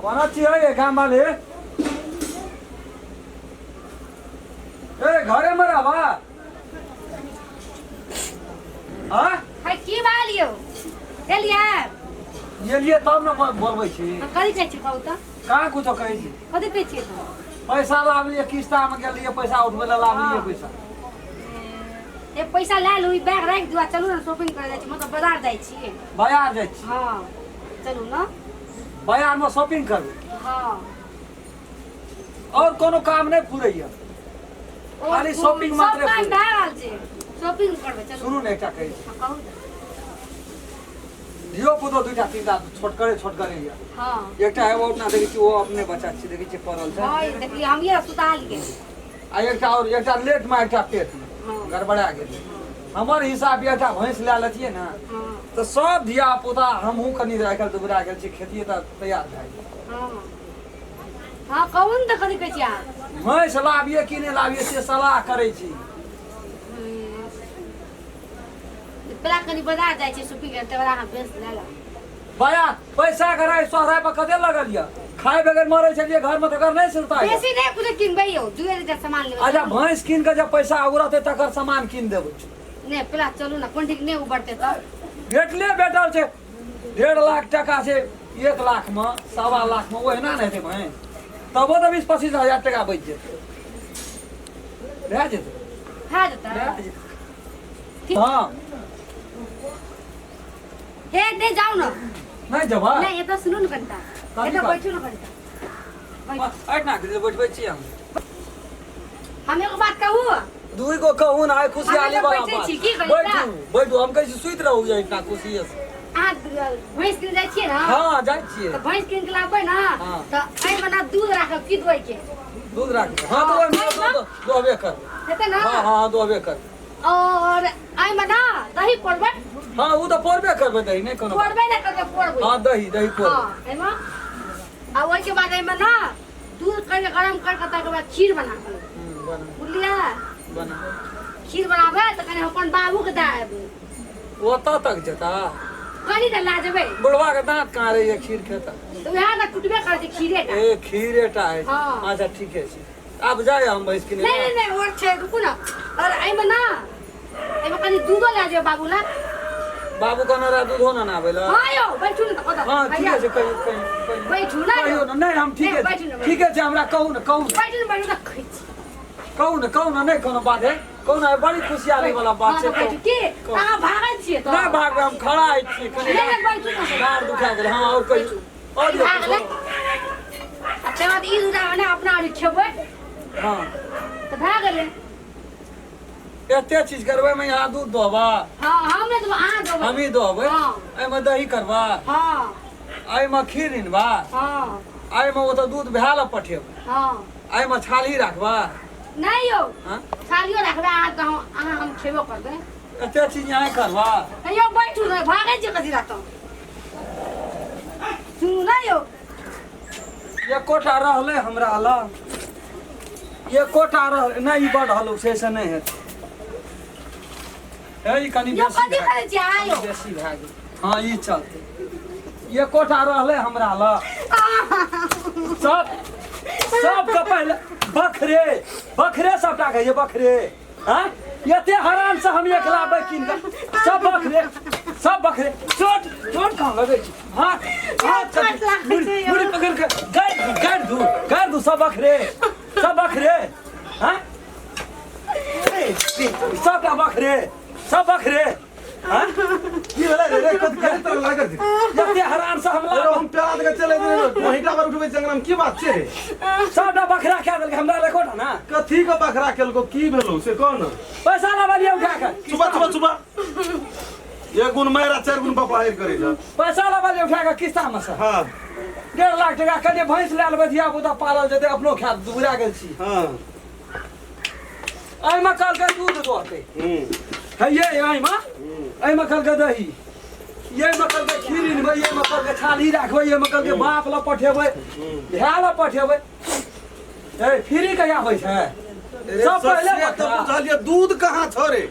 कोना छियै ये गाम वाले? ए घरे में रहबा? हाँ। है की बाल यौ एलियै? एलियै तब ने बोलबै छी। कथी कहै छी कहू तऽ? कहाँ कुछो कहै छी। कथी कहै छियै तऽ? पैसा लाबलियै, किस्ता में गेलियै पैसा उठबै लए, लाबलियै पैसा। ए पैसा लए लू, ई बैग राखि दियौ आ चलू ने शॉपिंग करे जाइ छी, मतलब बाजार जाइ छी। बाजार जाइ छी? हँ, चलू ने। बाजार में शॉपिंग करबै? हँ। और कोनो काम नहि फुरैया? ओ खाली शॉपिंग सब मात्रे काम फुरै। भए रहल छै, शॉपिंग करबै, चलू। सुनू ने, एकटा कहै छी। हँ, कहू ने। धियो पुतो दूटा तीनटा छोटकरे छोटकरे यऽ। एकटा है, ओ अपना देखै छी, ओ अपने बच्चा छी, देखै छी पड़ल छै। हँ, ई देखलियै, हम सुता लियै। आ एकटा और, एकटा लेट में एकटा पेट में। गड़बड़ा गेलै हमर हिसाब। एकटा भैंस लए लेतियै ने तऽ सब धिया पुता, हमहूँ कनि आइ काल्हि दुबरा गेल छी, खेतिए तऽ तैयार भए गेल। हँ हँ, कहू ने तऽ, कथी कहै छी अहाँ? भैंस लाबियै कि नहि लाबियै से सलाह करै छी। पहला कनि बाजार जाइ छी शॉपिंग करे, तकर बाद अहाँ भैंस लए लेब। बया पैसा कराय सोहराय पर कते लगल यऽ, खाय बगैर मरै छलियै घरमे, तकर नहि सुनता यऽ। बेसी नहि कुछो किनबै यौ, दुए लीटर सामान लेबै। अच्छा, भैंस कीन के जब पैसा उड़तै तकर सामान कीन देबै। नहि, पहला चलू ने, कोन ठीक नहि उबरतै तऽ। भेटले भेटल छै 1.5 लाख टका छै, 1 लाख मे 1.25 लाख मे ओहिना नहि हेतै भैंस, तबो तऽ 20-25 हजार टका बचि जेतै, भए जेतै। भए जेतै। भए जेतै, हँ। हे नहि, जाउ ने। नहि जेबै? नहि, एतऽ सुनू ने कनिटा। कथी एतऽ बात? बैठू ने कनिटा, बैठू। एहिना के बैठबै छी हम। हम एगो बात कहू? दुई गो कहू ने, आइ खुशहाली हम एतऽ वाला बैठै बात। छी, की कही? बैठू बैठू, हम कहै छी सुति रहू एहिना खुशिये से। अहाँ भैंस किन जाइ छियै ने? हँ, जाइ छियै। तऽ भैंस किन के लाबबै ने? हँ। तऽ एहिमे ने दूध राखब की दोय के। दूध राखबै, हँ, तऽ ओहिमे दूध दोहबे करबै। हेतै ने? हँ हँ, दोहबे करबै। और एहिमे ने दही पौरबै। हँ, ओ तऽ पौरबे करबै दही, नहि कोनो बात। पौरबै ने करबै, पौरबै। हँ, दही दही पौरबै। हँ, एहिमे आ ओहिके बाद एहिमे ने दूध करके गरम करके तकर बाद खीर बनाबै। बना। बुझलियै? बना। खीर बनाबै तऽ कनि अपन बाबूके दए एबै। ओतऽ तक जेता? कनि तऽ लए जेबै। बुढ़वा के दाँत कहाँ रहैया खीर खेता? तऽ उएह ने टुटबे करै छै, खीरे टा। ए, खीरे टा है? हँ। अच्छा, ठीके छै, आब जाय हम भैंस किने। नहि नहि नहि, और छै, रुकू ने। और एहिमे ने, एहिमे कनि दूधो लए जेबै बाबू लए। बाबू कहने रहा दूधो ने आबै लए। हँ यौ, बैठू ने तऽ कतऽ। हँ, ठीके छै, कहियौ कहियौ कहियौ। बैठू ने यौ। कहियौ ने, नहि हम ठीके नहि, बैठू ने, छै। ठीके छै, हमरा कहू ने, कहू ने। बैठू ने, बैठू ने, खाइ छी। कहू ने, कहू ने, नहि कोनो बात है, कहू ने, बड़ी खुशियाली वाला बात हँ, छै। तऽ बैठू की? कहू। अहाँ भागै छियै तऽ। नहि भागबै, हम खड़ा होइ छियै कनि। नहि नहि, बैठू ने। डाँड़ दुखा गेल। हँ, और कहियौ, और भए गेलै। आ तकर बाद ई दूटा ने अपना आर खेबै। तऽ भए गेलै। एते चीज करबै में यहाँ दूध दोहबा? हँ, हम नहि देबै, अहाँ देबै। हमही दोहबै? हँ। एहिमे दही करबा? हँ। एहिमे खीर इनबा? हँ। एहिमे ओतऽ दूध भए लए पठेबै? हँ। एहिमे छाली राखबा? नहि यौ। हँ? छालियो राखबै अहाँ तऽ अहाँ, हम खेबो करबै। एते चीज यहाँ करबा? हे यौ, बैठू ने, भागै छियै कथी लए तऽ? सुनू ने यौ। एकोटा रहलै हमरा लग, एकोटा रहलै नहि, ई बड़ हलुक छै से नहि हेतै। हे, ई कनि यौ बेसी कथी भए करै छियै अहाँ यौ? गेल, बेसी भए गेल। हँ, ई चलतै। एकोटा रहलै हमरा लग? सब सबके पहिले बखरे बखरे, सबटा कहै छै बखरे। हँ, एते हरान से हम एक लाख कीन कऽ, सब बखरे, सब बखरे। चोट चोट कहाँ लगै छै? हाथ हाथ चोट लागै छै यौ। मुड़ी पकड़ के गाड़ि दू, गाड़ि दू, गाड़ि दू। सब बखरे, सब बखरे। हँ, सबटा बखरे, सब बखरे। हँ, की भेलै रे? रे कथी कथी तरह लागल छै? एते हरान से हमला। रे, हम प्यारा दके चले रे, महिला पर उठबै जंगल में, की बात छै रे? सबटा बखरा खा देलकै हमरा, रिकॉर्ड ना। कथी के बखरा केलको? की भेलौ से कह न। पैसा लाबलियै उठा के। चुपा चुपा चुपा, एक गुण मारि आ चारि गुण बपहारि करै छ। पैसा लाबलियै उठा के किस्ता में से। 1.5 लाख टका कहलियै भैंस लए लेबै, धिया पुता पालल जेतै, अपनो खायब, दुबरा गेल छी। एहिमे कहलकै दूध दोहतै। है ये एहिमे, एहिमे कहलकै दही, एहिमे कहलकै खीर इनबै, एहिमे कहलकै छाली राखबै, एहिमे कहलकै बाप लए पठेबै, भाय लए पठेबै। ए, फ्री कहिया होइ छै? सब पहिले से तऽ बखरा। बुझलियै, दूध कहाँ छ रे?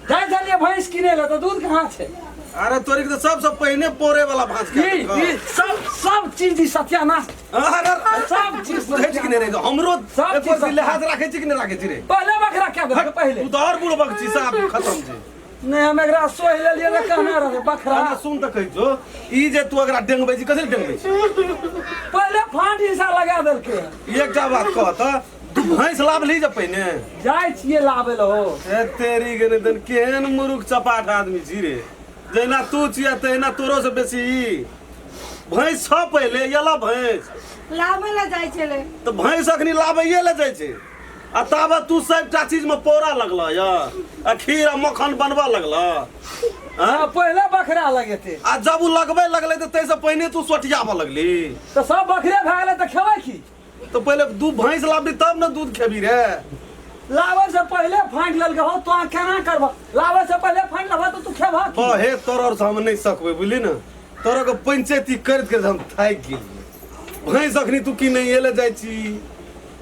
जाइ छलियै भैंस किनै लए तऽ दूध कहाँ छै? अरे तोरी के तो सबसे पहिने पोरे वाला भांज ई के ई सब सब चीज ई सत्यानाश। अरे अरे, सब चीज बुझै छी कि नहि रे हमरो सब एको चीज दिन लिहाज राखै छी कि नहि राखै छी रे? पहले बकरा क्या देलकै पहिले? तू तऽ आओर बुड़बक छी, साफ खत्म छै। नहि, हम एकरा सोहि लेलियै तऽ कहने रहै बकरा। हमरा सुन तऽ कहै छौ, ई जे तू एकरा डेंगबै छी, कथी लए डेंगबै छी? पहिले फाँट हिस्सा लगा देलकै। एकटा बात कह तऽ, तू भैंस लाबली जे पहिने? जाइ छियै लाबै लए हो। ए तेरी के नहि, केहन मुरुख चपाट आदमी छी रे। जहिना तू छियै तहिना तोरो से बेसी ई। भैंस छ पहिले एला भैंस लाबै लए जाइ छलै। तऽ भैंस अखनी लाबैये लए जाइ छै आ ताबत तू सबटा चीज में पौरा लगल या आ खीर आ मक्खन बनबऽ लगल। हाँ, पहिले बकरा लगेते। आ जब उ लगबै लगलै तऽ ताहिसँ पहिने तू सोटियाबऽ लगली। तऽ सब बकरे भए गेलै तऽ खेबै की? तऽ पहिले दू भैंस लाबी तब ने दूध खेबी रे। लाबै से पहिले फाँटि लेलकै हौ, तोरा केना करबह? लाबै से पहिले फाँटि लेबह तऽ तू खेबह की? हे तोर से हम नहि सकबै, बुझली ने? तोरा के पंचायती करैत करैत हम थाकि गेलियै। भैंस अखनी तू की नहीं एले जाइ छी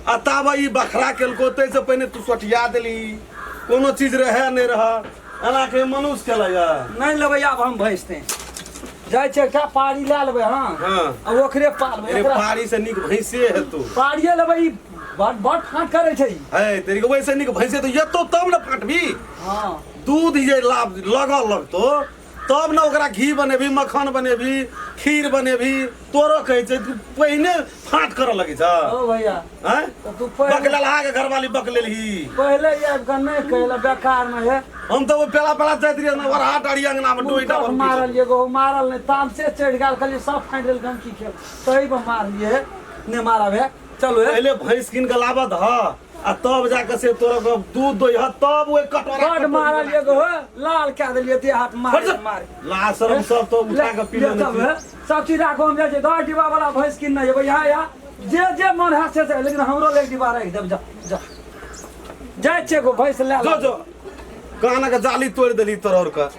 आ ताबा ई बखरा केलको ताहिसँ पहिने तू सोटिया देली। कोनो चीज रहै नहि रह, एना के मनुष्य केलैया। नहि लेबै आब हम भैंस ते। जाइ छै एकटा पारी लए लेबै। हाँ। हाँ। आ ओकरे पालबै। अरे ओकरा पारी से नीक भैंसे हेतौ। पारिये लेबै, ई बड़ बड़ फाँट करै छै ई। है तेरी के वैसे नीक भैंसे तो एतौ तब ने फाटबी। हाँ। दूध जे लाभ लगऽ लगतौ तब ने ओकरा घी बनेबी, मक्खन बनेबी, खीर बनेबी। तोरो कहै छै तू पहिने फाट करऽ लगै छ। ओ भैया। आँय? तऽ तू पहिले बकलेलहा के घरवाली बकलेलही। पहिले ई आबि कऽ नहि कहले बेकार मे हे। हम तऽ ओ पेला पेला जाइत रहियै ने ओरहा डाढ़ी अंगना मे डोइटा मुँह बनबै। मारल एगो मारल नहि, तामसे चढ़ि गेल, कहलियै सब फाटि देलकै, हम की खेब? तही पर मारलियै हे, नहि मारब हे, चलू हे। पहिले भैंस कीन के लाबत ह आ तब जाके से तोरा के दूध दोह तब ओहि कटोरा बड मारल एगो हो, लाल कए देलियै देह हाथ मारे मारे। ला शरम सब तो उठा के पी ले लेने तब छी। हे, सब चीज राखो, हम जाइ छियै 10 डिब्बा वाला भैंस किनने जेबै यहाँ यहाँ जे जे मन है से, लेकिन हमरो ले एक डिब्बा राखि देब। जा जा, जाइ छियै एगो भैंस लए। जो जो, काना के जाली तोड़ि देली तोर और के।